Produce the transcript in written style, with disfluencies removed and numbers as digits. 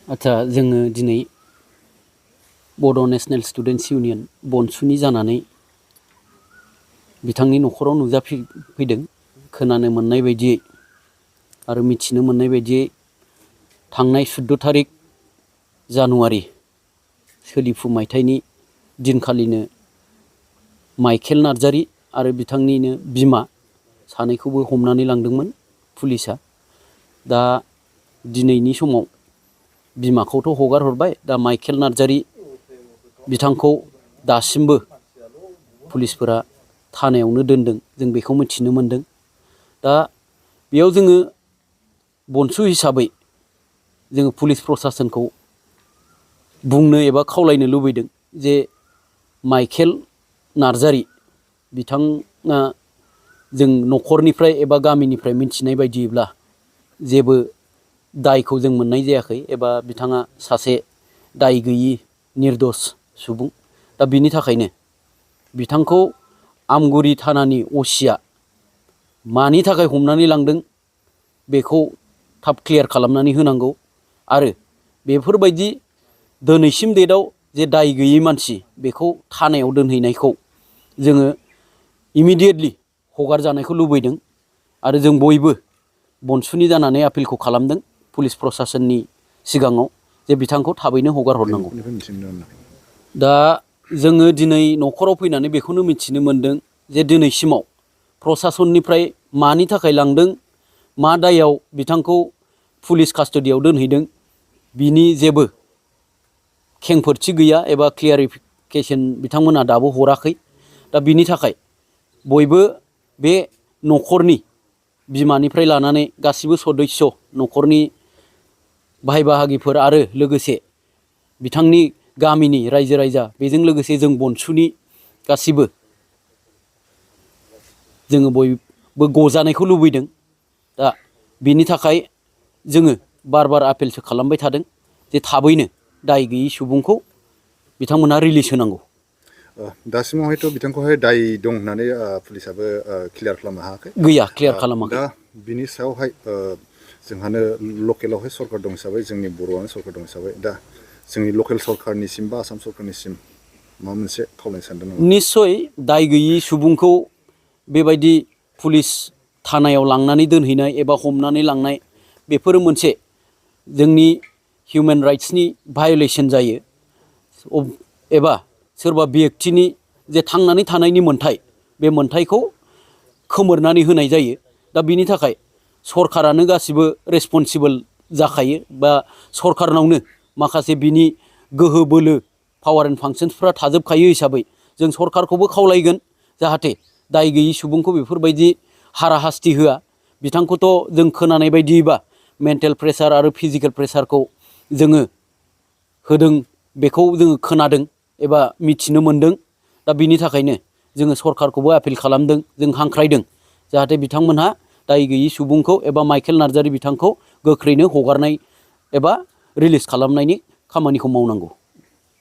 आच्छा जोङो दिनै बड' नेशनेल स्टुडेन्ट्स इउनियन बनसुनि जानानै बिथांनि न'खराव नुजाफैदों। खोनानो मोननाय बायदियै आरो मिथिनो मोननाय बायदियै थांनाय 14 थारिख जानुवारि सोलिफु मायथाइनि दिनखालिनो माइखेल नार्जारी आरो बिथांनिनो बिमा सानैखौबो हमनानै लांदोंमोन पुलिसा। दा दिनैनि समाव बिमाखौथ' हगार हरबाय, दा माइखेल नार्जारी बिथांखौ दासिमबो पुलिसफोरा थानायावनो दोनदों, जों बेखौ मिथिनो मोनदों। दा बेयाव जोङो बनसु हिसाबै जोङो पुलिस प्रसासनखौ बुंनो एबा खावलायनो लुबैदों जे माइखेल नार्जारी बिथाङा जों न'खरनिफ्राय एबा गामिनिफ्राय मिथिनाय बायदियैब्ला जेबो दायखौ जों मोननाय जायाखै एबा बिथाङा सासे दाय गैयि निर्दोष सुबुं। दा बिनि थाखायनो बिथांखौ आमगुरि थानानि असिया मानि थाखाय हमनानै लांदों बेखौ थाब क्लियार खालामनानै होनांगौ। आरो बेफोरबायदि दिनैसिम डेटआव जे दाय गैयै मानसि बेखौ थानायाव दोनहैनायखौ जोङो इमिडियेटलि हगारजानायखौ लुबैदों। आरो जों बयबो बनसुनि जानानै आपिलखौ खालामदों पुलिस प्रसासननि सिगाङाव जे बिथांखौ थाबैनो हगार हरनांगौ। दा जोङो दिनै न'खराव फैनानै बेखौनो मिथिनो मोनदों जे दिनैसिमाव प्रसासननिफ्राय मानि थाखाय लांदों, मा दायाव बिथांखौ पुलिस कास्टडियाव दोनहैदों, बिनि जेबो खेंफोरथि गैया एबा क्लियारिफिकेसन बिथांमोना दाबो हराखै। दा बिनि थाखाय बयबो बे न'खरनि बिमानिफ्राय लानानै गासिबो सदस्य न'खरनि भाई बाहागिफोर आरो लोगोसे बिथांनि गामिनि रायजो राजा बेजों लोगोसे जों बनसुनि गासिबो जोङो बयबो गजानायखौ लुबैदों। दा बिनि थाखाय जोङो बार बार आपिलसो खालामबाय थादों जे थाबैनो दाय गैयै सुबुंखौ बिथांमोना रिलिज होनांगौ। दासिमावहायथ' बिथांखौहाय दाय दं होननानै पुलिसाबो क्लियार खालामनो हायाखै। गैया, क्लियार खालामाखै। दा बिनि सायावहाय जोंहानो लकेलावहाय सरकार दं हिसाबै, जोंनि बर'आनो सरकार दं हिसाबै, दा जोंनि लकेल सरकारनिसिम बा आसाम सरकारनिसिम माबा मोनसे खावलायनो सानदों नामा? निस्सय दाय गैयै सुबुंखौ बेबायदि पुलिस थानायाव लांनानै दोनहैनाय एबा हमनानै लांनाय बेफोरो मोनसे जोंनि हिउमेन राइट्सनि भायलेसन जायो। एबा सोरबा बेक्तिनि जे थांनानै थानायनि मोन्थाय, बे मोन्थायखौ खोमोरनानै होनाय जायो। दा बिनि थाखाय सरकारानो गासिबो रेसपन्सिबोल जाखायो बा सरकारनावनो माखासे बिनि गोहो बोलो पावार एन्ड फांसन्सफ्रा थाजोबखायो हिसाबै जों सरकारखौबो खावलायगोन जाहाथे दाय गैयै सुबुंखौ बेफोरबायदि हाराहास्ति होआ। बिथांखौथ' जों खोनानाय बायदियैबा मेन्टेल प्रेसार आरो फिजिकेल प्रेसारखौ जोङो होदों, बेखौ जोङो खोनादों एबा मिथिनो मोनदों। दा बिनि थाखायनो जोङो सरकारखौबो आपिल खालामदों, जों हांख्रायदों जाहाथे बिथांमोनहा दाय गैयै सुबुंखौ एबा माइखेल नार्जारी बिथांखौ गोख्रैनो हगारनाय एबा रिलिज खालामनायनि खामानिखौ मावनांगौ।